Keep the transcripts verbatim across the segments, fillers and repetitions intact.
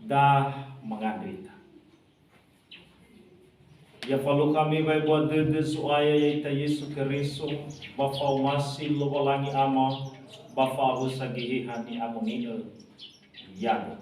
Da mangandrö ita. Ya falukha me wa'ebua dödö Zo'aya ya'ita Yesu Keriso, ba fa'omasi Lowalangi Ama, ba fa'awösa Geheha Ni'amoni'ö. Ya'aga.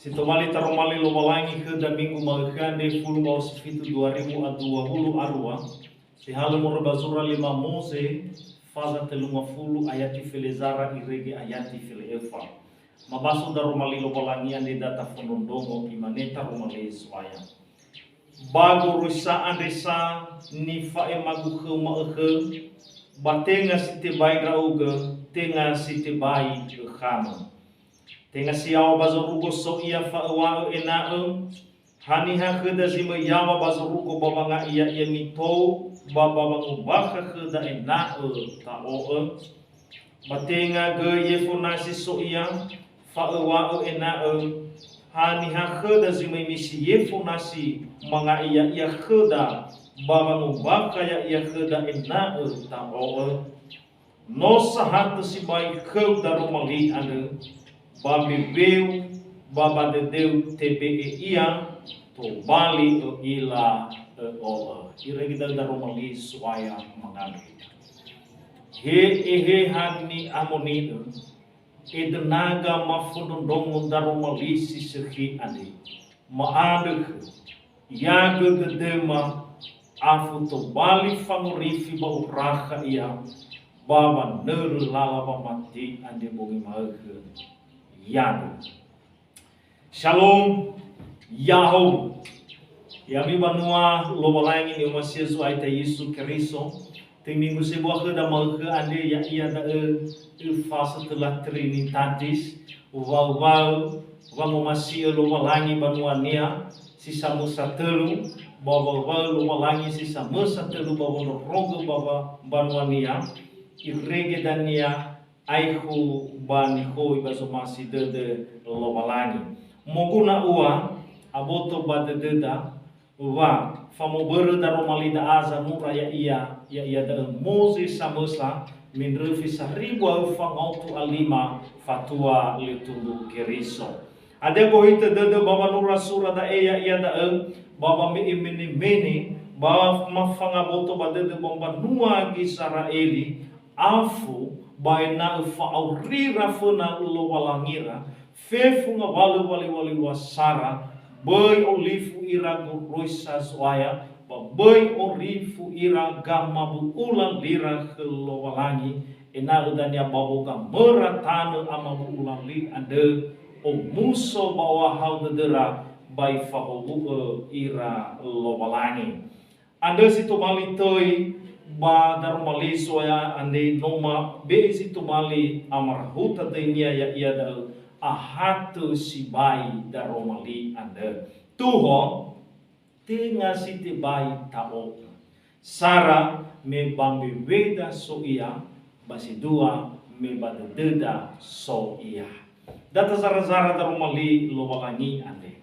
Si tobali taroma li Lowalangi khöda minggu ma'ökhö andre, fulu mbawa si fitu dua ribu a dua wulu a rua, tehalö moroi ba zura lima Moze, faza telungafulu, ayati felezara irege ayati fele'öfa. Mabaso daroma li Lowalangi andre da tafondrondrongo, imane taroma li Zo'aya. Ba goroisa andre sa nifa'emagu khöu ma'ökhö, ba tenga si tebai ndra'ugö, tenga si tebai ökhamö. Tenga si yaŵa ba zorugo so ia fa'öŵa'ö ena'ö, haniha khöda zi möi yaŵa ba zorugo ba wanga'i ya'ia mitou ba ba wangombakha khöda ena'ö ta'o'ö? Ba tenga göi yefo nasi so ia fa'öŵa'ö ena'ö, haniha khöda zi möi misi yefo nasi manga'i ya'ia khöda ba wangombakha ya'ia khöda ena'ö ta'o'ö? No sahatö sibai khöu daroma li andrö, ba mbeweu ba ba dödeu tebe'e ia, tobali ö'ila ö'o'ö. Irege da'ö daroma li Zo'aya mangandrö ita. He Eheha Ni'amoni'ö, edönaga mafondrondrongo daroma li si sökhi andre. Ma'andrö khöu, ya'aga dödöma, afu tobali fangorifi ba urakha ia, ba wanörö lala wamati andre bongi ma'ökhö. Ya'aga. Shalom. Ya'ahowu. Ya'ami banua Lowalangi ni'omasi'ö Zo'aya ya'ita Yesu Keriso. Töi minggu sebua khöda ma'ökhö andre, ya'ia da'ö Öfa Setelah Trinitatis, waŵa'ö wangomasi'ö Lowalangi banua-Nia si samösa tölu, ba waŵa'ö Lowalangi si samösa tölu ba wondrorogö ba wa-, banua-Nia, irege dania aekhu ba nikhoi ba zomasi dödö Lowalangi. Moguna ua aboto ba dödöda, wa famobörö daroma li da'a zanura ya'ia, ya'ia da'ö Moze samösa, mendröfi saribu a öfa ngaotu a lima fatua lö tumbu Keriso. Hadia gohitö dödö ba wanura sura da'e ya'ia da'ö, ba wame'e mene-mene, ba mafangaboto ba dödö ba mbanua Gizera'eli, afu ba ena'ö fa'aurira föna Lowalangira, fefu ngawalö wali-wali wasara, böi olifu ira goroisa Zo'aya, ba böi orifu ira gamabu'ula lira khö Lowalangi, ena'ö dania ba wogamöra tanö amabu'ula li andrö omuso ba o'ahau dödöra ba ifahowu'ö ira Lowalangi. Andrö si tobali töi ba daroma li Zo'aya andre, no mabe'e si tobali amarahuta döinia, ya'ia da'ö ahatö sibai daroma li andrö. Tuho, tenga si tebai ta'o'ö. Sara me ba mbeweda so ia, ba si dua me ba dödöda so ia. Da tazara-zara daroma li Lowalangi andre.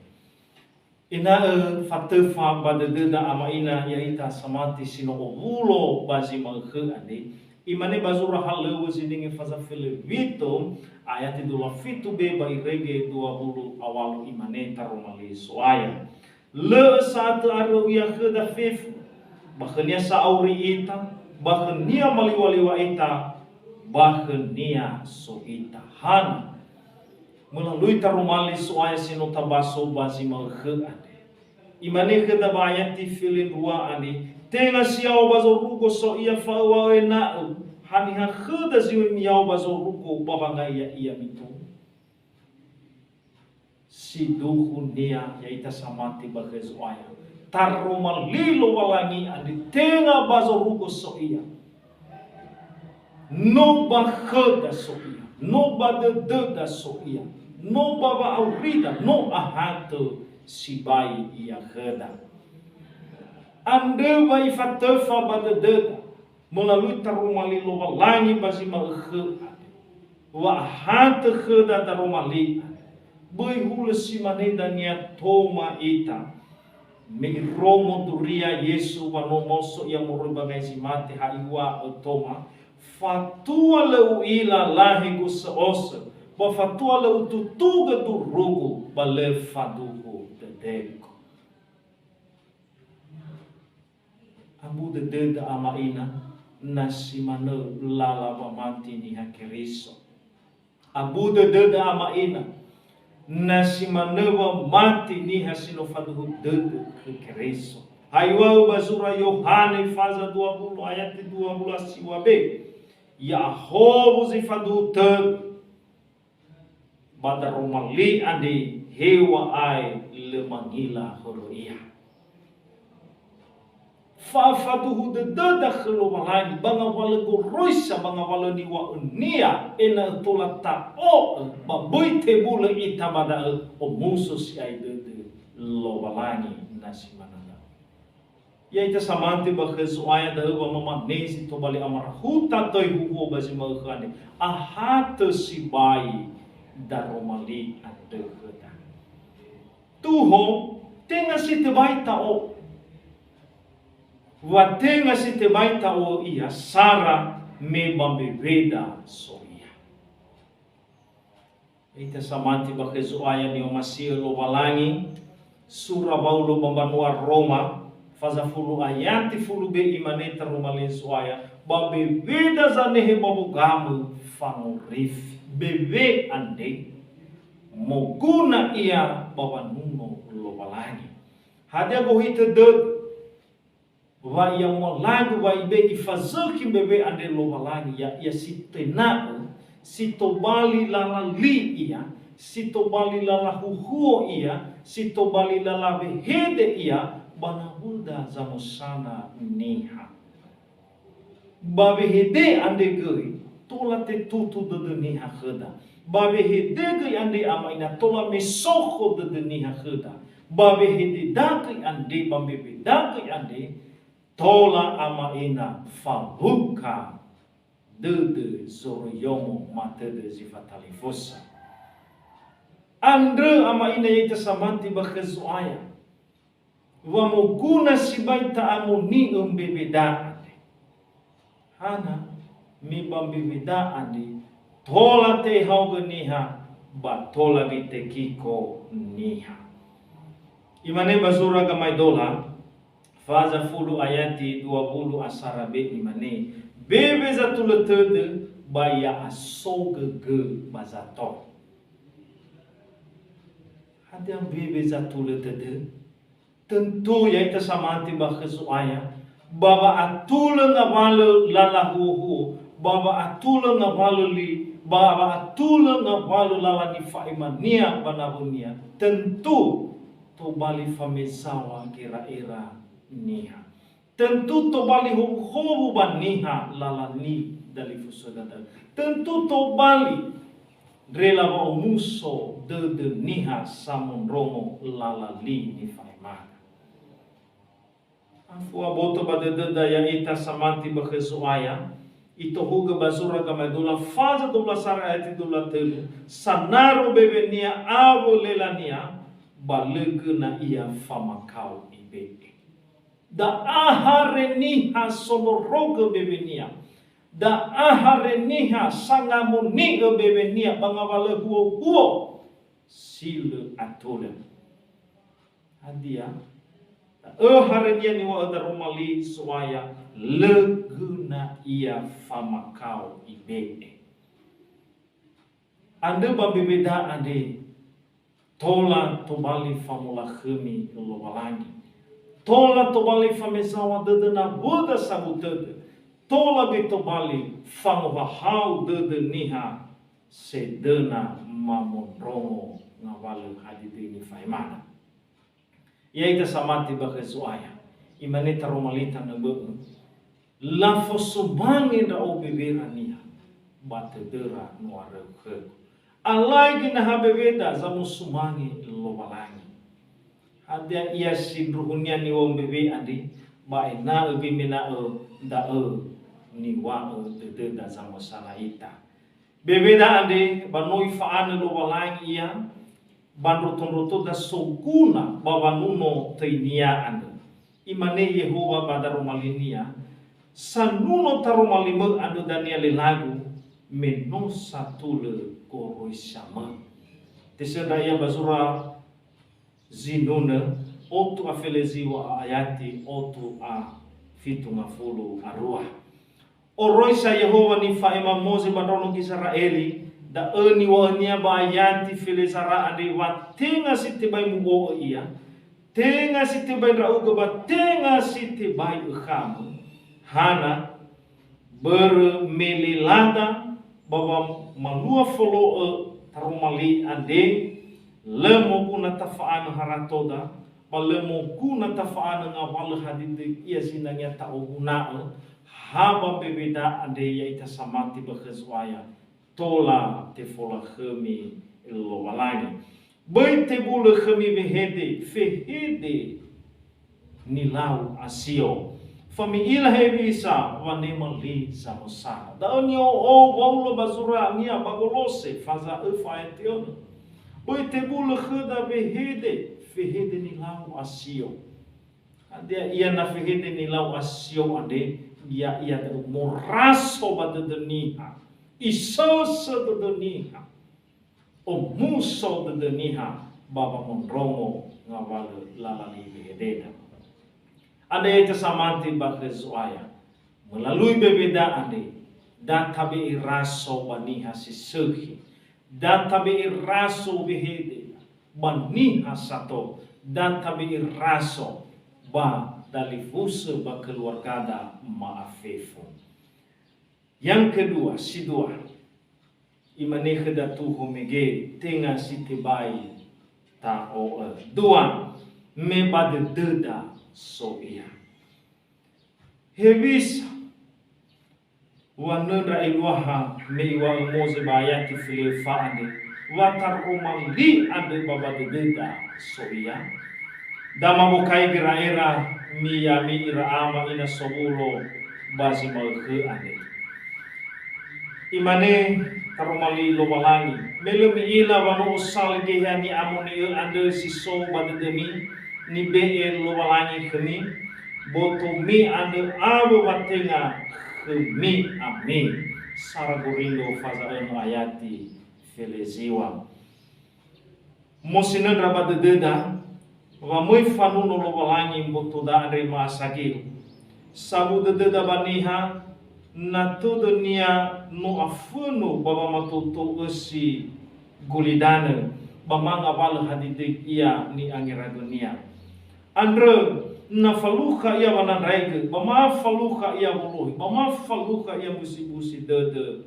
Ena'ö fatöfa ba dödöda ama ina ya'ita samati si no owulo ba zi ma'ökhö andre, imane ba zura Halöŵö zinenge faza felewito, ayati dua wulu a fitu be ba irege dua wulu a walu, imane taroma li Zo'aya. Lö'ö sa'atö aröu ia khöda fefu, ba khönia sa'auri ita, ba khönia maliŵa-liŵa ita, ba khönia so ita. Hana? Melalui taroma li Zo'aya si no tabaso ba zi ma'ökhö andre. Imane khöda ba ayati felendrua andre, tenga si yaŵa ba zorugo so ia fa'öŵa'ö ena'ö, haniha khöda zi möi miyaŵa ba zorugo ba wanga'i ya'ia mitou? Siduhunia ya'ita samati ba khö Zo'aya. Taroma li Lowalangi andre tenga ba zorugo so ia. No ba khöda so ia, no ba dödöda so ia, no ba wa'aurida, no ahatö sibai ia khöda. Andrö wa ifatöfa ba dödöda, melalui taroma li Lowalangi ba zi ma'ökhö andre, wa ahatö khöda daroma li andre. Böi hulö si mane dania toma ita. Me irongo duria Yesu wa no maoso ia moroi ba ngai zi mate, ha iŵa'ö toma, "Fatua lö u'ila lahe gosö'osö, Ba fatua lö ututugö durugu, ba lö faduhu dödögu. Abu dödöda ama ina, na si manö lala wamati Niha Keriso. Abu dödöda ama ina, na si manö wamati niha si no faduhu dödö khö Keriso. Haiwa'ö ba zura Yohane faza dua wulu ayati dua wulu a siwa be, ya'ahowu zi faduhu tödö, ba daroma li andre heŵa'ae lö mangila hörö ia. Fa'afaduhu dödöda khö Lowalangi ba ngawalö goroisa, ba ngawalö niŵa'ö-Nia, ena'ö tola ta'o'ö ba böi tebulö ita ba da'ö omuso si'ai dödö Lowalangi na si manö da'ö. Ya'ita samati ba khö Zo'aya da'ö wa mamane zi tobali amarahuta töi huhuo ba zi ma'ökhö andre, ahatö sibai daroma li andrö khöda. Tuho, tenga si tebai ta'o'ö. Wa tenga si tebai ta'o'ö ia, sara me ba mbeweda so ia. Ita samati ba khö Zo'aya ni'omasi'ö Lowalangi, sura Waulo ba mbanua Roma, faza fulu ayati fulu be imane taroma li Zo'aya, ba mbeweda zanehe ba wogamö fangorifi. Mbewe andre moguna ia ba wanuno Lowalangi. Hadia gohitö dödö? Wa ia mualagö wa ibe ifazökhi mbewe andre Lowalangi, ya'ia si tena'ö, si tobali lala li ia, si tobali lala huhuo ia, si tobali lala wehede ia ba nawöda zamösana niha. Ba wehede andre göi tola tetutu dödö niha khöda. Ba wehede göi andre ama ina tola mesokho dödö niha khöda. Ba wehede dagöi andre, ba mbewe dagöi andre, tola ama ina fawuka dödö zoroiyomo matödö zi fatalifusö. Andrö ama ina ya'ita samati ba khö Zo'aya, wa moguna sibai ta'amoni'ö mbeweda andre. Hana, me ba mbeweda andre, tola tehaogö niha, ba tola witekiko niha. Imane ba zura Gamaedola, faza fulu ayati dua wulu a sara be imane, mbewe zatulö tödö ba ya'asogögö ba zato. Hadia mbewe zatulö tödö? Tentu ya'ita samati ba khö Zo'aya, ba wa'atulö ngawalö lala huohuo, ba wa'atulö ngawalö li, ba wa'atulö ngawalö lala nifa'emania ba nawönia, tentu tobali famezaŵa gera'era niha. Tentu tobali howuhowu ba niha lala li dalifusöda da'ö. Tentu tobali rela wa'omuso dödö niha samondrongo lala li nifa'emada. Afu aboto ba dödöda ya'ita samati ba khö Zo'aya, itohugö ba zura Gamaedola faza dua belas sara ayati dua belas tölu, sanaro bewenia awö lelania, ba lö göna ia famakao ibe'e. Da'a hare niha sondrorogö bewenia. Da'a hare niha sangamoni'ö bewenia ba ngawalö huohuo si lö atulö. Hadia? Da'ö harenia niŵa'ö daroma li Zo'aya, lö göna ia famakao ibe'e. Andrö ba mbeweda andre, tola tobali famolakhömi Lowalangi. Tola tobali famezaŵa dödö nawöda sabu tödö. Tola göi tobali fangohahau dödö niha sedöna mamondrongo ngawalö hadödöi nifa'emada. Ya'ita samati ba khö Zo'aya, imane taroma li tanö bö'ö, lafosumange ndra'o bewera niha ba tödöra nuaröu khögu. Alai göi naha beweda zamosumange Lowalangi. Hadia ia sindruhunia niŵa'ö mbewe andre, ba ena'ö göi mena'ö da'ö niŵa'ö dödöda zamösana ita. Beweda andre ba no ifa'anö Lowalangi ia ba ndrotondrotoda soguna ba wanuno töinia andrö. Imane Yehowa ba daroma linia, "Sanuno taroma limö andrö dania lelagu, me no satulö oroisamö. Tesöndra ia ba zura Zinunö, otu a fele ziwa a ayati otu a fitu ngafulu a rua. Oroisa Yehowa nifa'ema Moze ba ndraono Gizera'eli, da'ö niŵa'önia ba ayati felezara andre wa tenga si tebai mu'o'ö ia, tenga si tebai ndra'ugö ba tenga si tebai ökhamö. Hana, börö me lelada ba wamalua folo'ö taroma li andre, lö moguna tafa'anö haratoda, ba lö moguna tafa'anö ngawalö hadödöi ia zinangea ta'oguna'ö, ha ba mbeweda andre ya'ita samati ba khö Zo'aya, tola tefolakhömi Lowalangi. Böi tebulö khömi wehede, fehede nilau asio. Fa mi'ila hewisa wanema li zamösana. Da'ö ni'o'ou Waulo ba zurania ba Golose, faza öfa ayati önö. Böi tebulö khöda wehede, fehede nilau asio. Hadia ia na fehede nilau asio andre, ya'ia da'ö moraso ba dödö niha, isösö dödö niha, omuso dödö niha ba wamondrongo ngawalö lala li wehededa. Andre ya'ita samati ba khö Zo'aya, melalui mbeweda andre, da tabe'e raso ba niha si sökhi, da tabe'e raso wehede ba niha sato, da tabe'e raso ba dalifusö ba keluargada ma'afefu. Yang kedua, si dua, imane khöda tuho mege, tenga si tebai ta'o'ö. Dua, me ba dödöda so ia. Hewisa wanöndra eluaha me iŵa'ö Moze ba ayati felezara andre, wa taroma li andrö ba, ba dödöda so ia? Da mabokai gera'era mi ya'ami ira ama ina sowulo ba zi ma'ökhö andre. Imane taroma li Lowalangi, me lö mi'ila wa no osali Geheha Ni'amoni'ö andrö si so ba dödömi, nibe'e Lowalangi khömi, botomi andrö awö wa tenga khömi ami. Sara Gorindo faza önö ayati feleziwa. Mosinöndra ba dödöda, wa möi fanuno Lowalangi mbotoda andre ma'asagil. Sabu dödöda ba niha, na tö dönia no afönu ba wamatoto ösi gulidanö, ba mangawalö hadödöi ia ni'angeragönia. Andrö, na falukha ia wanandraigö, ba ma falukha ia wolohi, ba ma falukha ia mbusi-mbusi dödö,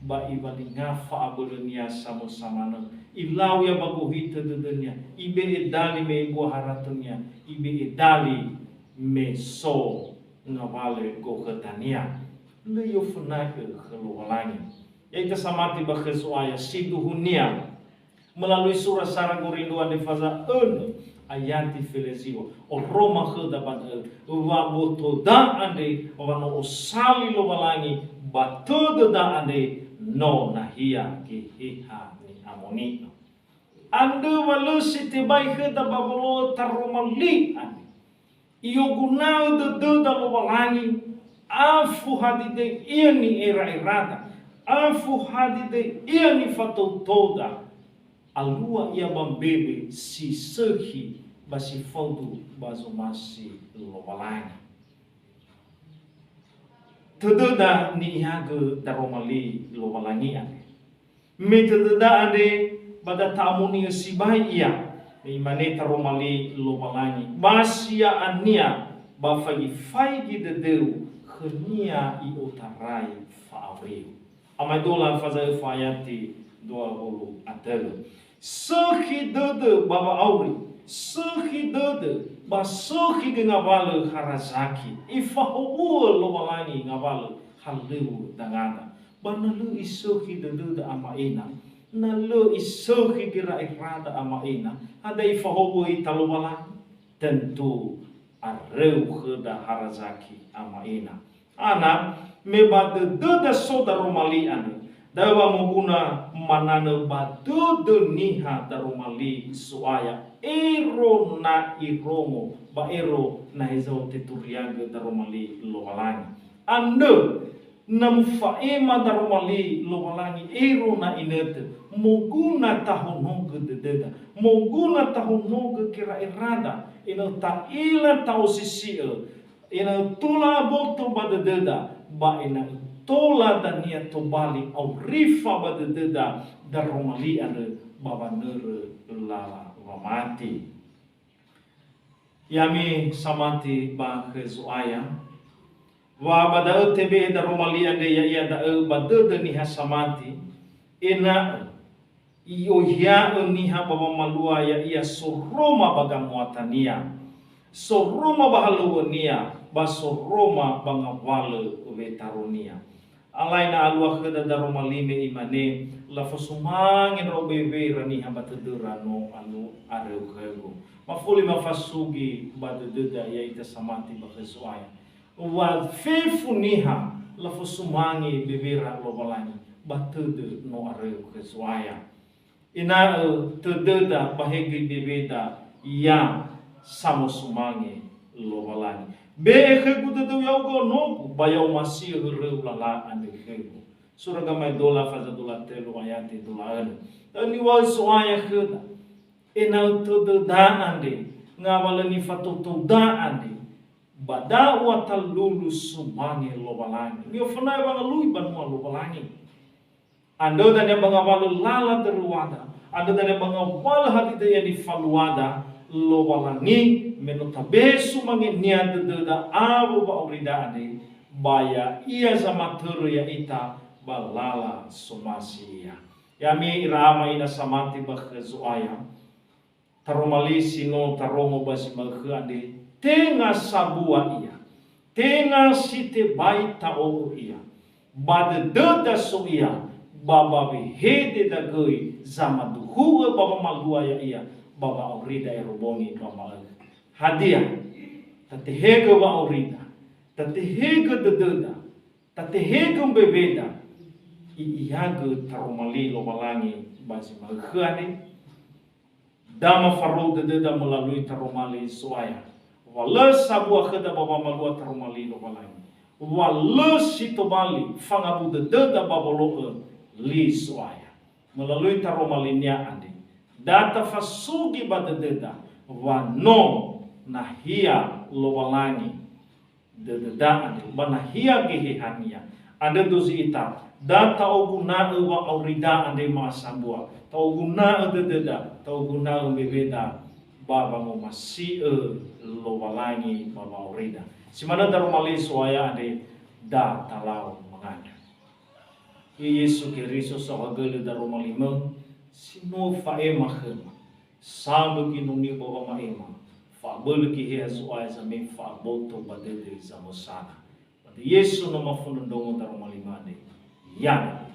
ba iwalinga fa'abölönia samösa manö. Ilau ia ba gohitö dödönia, ibe'e dali me ebua haratönia, ibe'e dali me so ngawalö gokhötania. Lö i'ofönagö khö Lowalangi. Ya'ita samati ba khö Zo'aya, siduhunia, melalui sura sara Gorindo andre faza önö ayati feleziwa. Oroma khöda ba da'ö, wa botoda andre wa no osali Lowalangi, ba tödöda andre no nahia Geheha Ni'amoni'ö. Andrö wa lö si tebai khöda ba wolo'ö taroma li andre. I'oguna'ö dödöda Lowalangi, afu hadödöi ia ni'era'erada, afu hadödöi ia nifatoutoda, alua ia ba mbewe si sökhi ba si faudu ba zomasi Lowalangi. Tödöda ni'iagö daroma li Lowalangi andre. Me tödöda andre ba da ta'amoni'ö sibai ia, me imane taroma li Lowalangi, ba si ya'ania ba faigi-faigi dödöu khönia i'otarai fa'auriu. Amaedola faza öfa ayati dua wulu a tölu. Sökhi dödö ba wa'auri, sökhi dödö ba sökhi göi ngawalö harazaki. Ifahowu'ö Lowalangi ngawalö halöŵö dangada. Ba na lö isökhi dödöda ama'ena, na lö isökhi gera'erada ama'ena, hadia ifahowu'ö ita Lowalangi? Tentu aröu khöda harazaki ama'ena. Ana, me ba dödöda so daroma li andrö, da'ö wa moguna mananö ba dödö niha daroma li Zo'aya, ero na irongo, ba ero na hezau teturiagö daroma li Lowalangi. Andrö, Na mufa'ema daroma li Lowalangi ero na inötö, moguna tahonogö dödöda, moguna tahonogö gera'erada, ena'ö ta'ila ta'osisi'ö, ena'ö tola aboto ba dödöda, ba ena'ö tola dania tobali aurifa ba dödöda daroma li andrö ba wanörö lala wamati. Ya'ami samati ba khö Zo'aya, wa ba da'ö tebe'e daroma li andre ya'ia da'ö ba dödö niha samati, ena'ö i'ohia'ö niha ba wamalua ya'ia soroma ba gamuatania, soroma ba halöŵönia, ba soroma ba ngawalö wetaronia. Alai na alua khöda daroma li me imane, "Lafosumange ndra'o bewera niha ba tödöra no alu aröu khögu." Mafuli mafasugi ba dödöda ya'ita samati ba khö Zo'aya. Wa fefu niha lafosumange bewera Lowalangi ba tödö no aröu khö Zo'aya. Ena'ö tödöda ba he göi beweda ya samosumange Lowalangi. Be'e khögu dödöu ya'ugö onogu, ba ya omasi'ö höröu lala andre khögu. Sura Gamaedola faza dola tölu ayati dola önö. Da'ö niŵa'ö Zo'aya khöda. Ena'ö tödöda andre, ngawalö nifatouda andre, ba da'ö talulu sumange Lowalangi. Mi'oföna wangalui banua Lowalangi. Andrö dania ba ngawalö lala döluada, andrö dania ba ngawalö hadia ia nifaluada, Lowalangi me no tabe sumangenia dödöda awö wa'aurida andre, ba ya'ia zamatörö ya'ita ba lala somasi ia. Ya'ami ira ama ina samati ba khö Zo'aya, taroma li si no tarongo ba zi ma'ökhö andre, tenga sabua ia, tenga si tebai ta'o'ö ia, ba dödöda so ia, ba ba wehededa göi zamaduhu'ö ba wamalua ya'ia, ba wa'aurida ero bongi ba ma'ökhö. Hadia? Tatehegö wa'aurida, tatehegö dödöda, tatehegö mbeweda, i'ohiagö taroma li Lowalangi ba zi ma'ökhö andre. Da mafarou dödöda mölalui taroma li Zo'aya. Wa lö sabua khöda ba wamalua taroma li Lowalangi. Wa lö si tobali fangabu dödöda ba wolo'ö li Zo'aya. Mölalui taroma linia andre, da tafasugi ba dödöda wa no nahia Lowalangi dödöda andre, ba nahia Gehehania. Andrö dozi ita, da ta'oguna'ö wa'aurida andre ma'asambua, ta'oguna'ö dödöda, ta'oguna'ö mbeweda ba wangomasi'ö Lowalangi ba wa'aurida. Si manö daroma li Zo'aya andre, da talau mangandrö. He Yesu Keriso saohagölö daroma limö, si no fa'ema khöma. Sambö ginöniu ba wama'ema, fa'abölö Geheha Zo'aya zame'e fa'aboto ba dödö zamösana. Ba döi Yesu no mafondrondrongo daroma lima andre. Ya'aga.